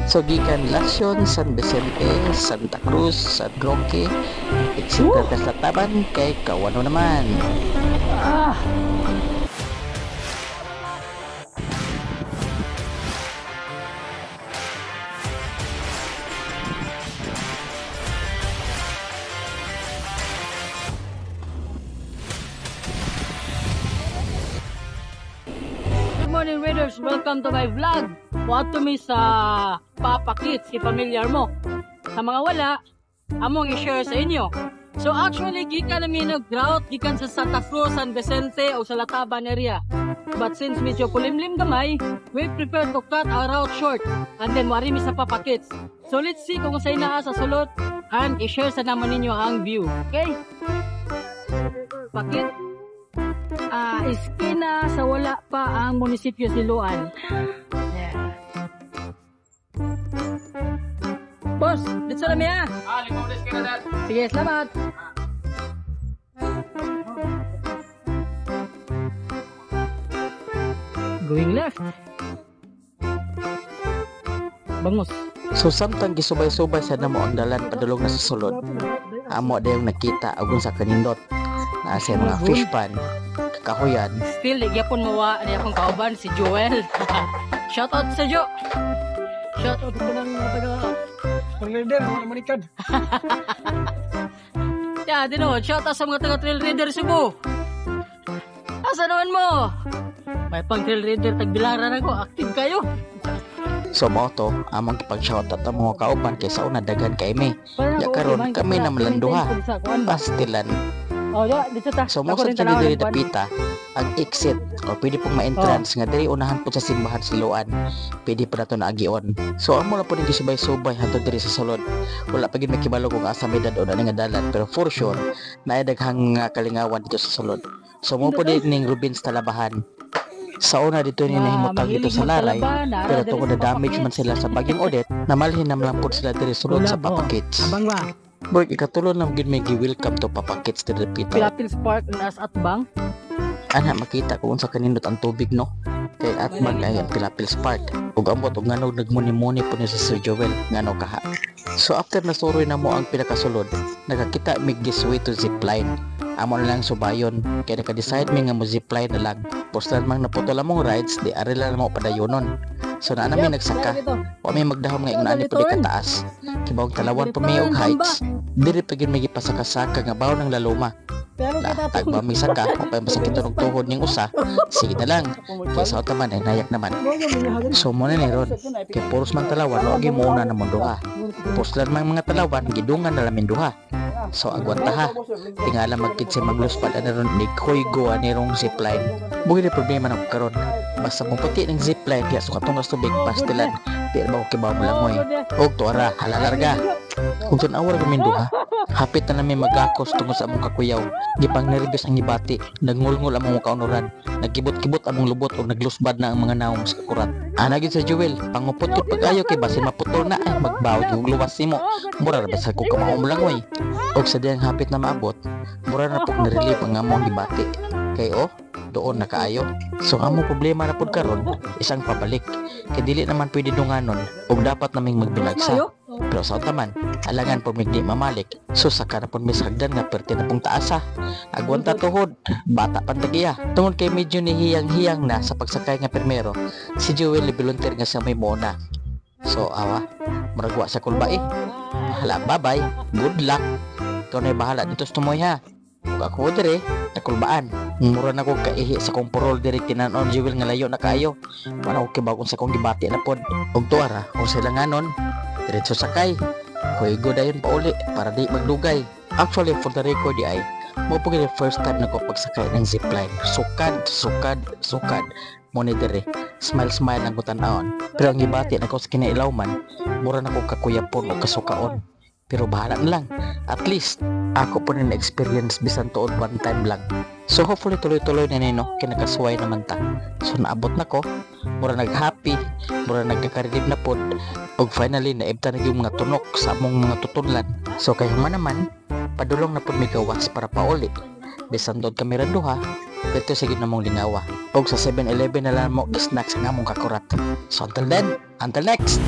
So gikan Lasyon, San Vicente, Santa Cruz, San Roque, etc. Sa Lataban kay Kawano naman. Ah! Good morning, Raiders! Welcome to my vlog! What to me sa Papa Kids, si familiar mo. Sa mga wala, among i-share sa inyo. So actually, gikan namin nag-route, gikan sa Santa Cruz, San Vicente o sa Lataban area. But since medyo kulimlim gamay, we prefer to cut our route short and then wari mi sa Papa Kids. So let's see kung unsay naa sa sulod and i-share sa naman ninyo ang view. Okay? Pakit. Ah, iskina sa wala pa ang munisipyo Siloan. Yeah. Boss, dito na miya. Ah, 5 days ka na dad. Sige, salamat. Going left. Bangus. So samtang gisubay-subay sa namo ang dalan padulong na sa sulod, amo dayong nakita agon sa kanindot. Naa sa mga fish pan, kakahuyan. Still, di gyapon mawa ni akong kauban si Joel. Shout out sa Jo. Shout out Ito lang mga taga Leader, mga manikad. Yeah, dino, shout out sa mga taga Trail Raider Cebu. Asa naman mo? May pang Trail Raider tagbilaran ako, active kayo. So mao to among gipag-shoutout ang mga kauban kay sa una daghan kay mi. Ya karon kami na malanduha. Pastilan. Oh, ya, dito ta. So mo sa kini diri dapita ang exit o pwede pong ma-entrance nga diri unahan po sa simbahan Siloan. Pwede pa nato naagion. So amo na po ning gisubay-subay hantod diri sa sulod. Wala pa gid makibalo kung asa may dad-on ani nga dalan, pero for sure naay daghang nga kalingawan dito sa sulod. So mo po din ning Rubins Talabahan. Sa una dito ni nahimutang dito sa Laray, pero tungod na damage man sila sa bagyong Odette, namalhin na lang po sila diri sulod sa Papa Kids. Abang ba? Boy, ikatulo na gyud may gi-welcome to Papa Kids diri dapita. Pilapils Park nas at bang. Ana makita ko unsa kanindot ang tubig, no, kay atbang ay ang Pilapils Park ug ambot og ngano nagmuni-muni po ni si Sir Joel ngano kaha. So after nasuroy na mo ang pinakasulod, nakakita mig this way to zipline. Amo na lang subayon kay naka-decide mi nga mo zipline na lang. Postan mang naputol among rides, di ari lang mo padayonon. So naa na mi nagsaka, wa mi magdahom nga ingon ani pud kataas. Kibawog talawan pa mi og heights. Diri pa gyud may gipasaka-saka nga baw ng laluma. Pero Na, tagba mi saka, o masakit og tuhod ning usa, sige na lang. Kay sa man ay nayak naman. So mo na ni ron, kay puros man talawan, wa gyud mo una na mo duha. Puslan man mga talawan, gidungan na lamin duha. So agwanta ha. Tingala magkitsi magluspad ani ron ni Koygo ani rong zipline. Buhi na problema na ko karon. Basta mo puti ng zipline diya so katong tubig pastilan. Di ba ko kibaw mo langoy. Og tuara halalarga. Kung tan-awar kami duha, hapit na namin magakos tungod sa among kakuyaw. Gipang nervyos ang gibati, nagngulngul among kaunuran, nagkibot-kibot among lubot ug naglusbad na ang mga naong sa kurat. Ana gyud sa Jewel, pangupot gyud pag-ayo kay basin maputol na ay magbawod og luwas nimo. Mura ra ba sa ko kamao langoy. Og sa diyang hapit na maabot, mura na pug na-relieve ang among gibati. Kay oh, doon na kaayo. So ang among problema na pud karon isang pabalik. Kay dili naman pwede dunganon ug dapat naming magbinagsa. Pero sa taman, alangan po migdi mamalik. So saka na po mi sa hagdan nga perti na pong taasa. Agwanta tuhod, bata pantagiya. Tungod kay medyo nihiyang-hiyang na sa pagsakay nga primero, si Jewel volunteer nga sa may mona. So awa, murag wa sa kulba eh. Hala, bye-bye. Good luck. Ikaw na'y bahala dito sa tumoy ha. Ug ako dire, nakulbaan. Mura na ko kaihi sa kong purol dire tinan-on Jewel nga layo na kaayo. Wala ko kibaw kung sa kong gibati na pod. Ug tuara, kung sila nganon, diretso sakay. Hoy go dayon pauli para di magdugay. Actually, for the record di ay, mo po gid first time na ko pagsakay ng zipline. Sukad, sukad, sukad. Mo ni dire, smile smile ang tan-awon. Pero ang gibati na ko sa kinailaw man, mura na ko kakuyapon o kasukaon. Pero bahala na lang. At least, ako po na experience bisan tuod one time lang. So hopefully tuloy-tuloy na nino, kinakasuway naman ta. So naabot na ko, mura nag-happy, mura nagkakarelib na pod, ug finally naibta na yung mga tunok sa among mga tutunlan. So kay human naman, padulong na pod mi gawas para pauli. Bisan doon kami randuha, pero sige na mong lingawa. Og sa 7-Eleven na lang mo snacks nga among kakurat. So until then, until next!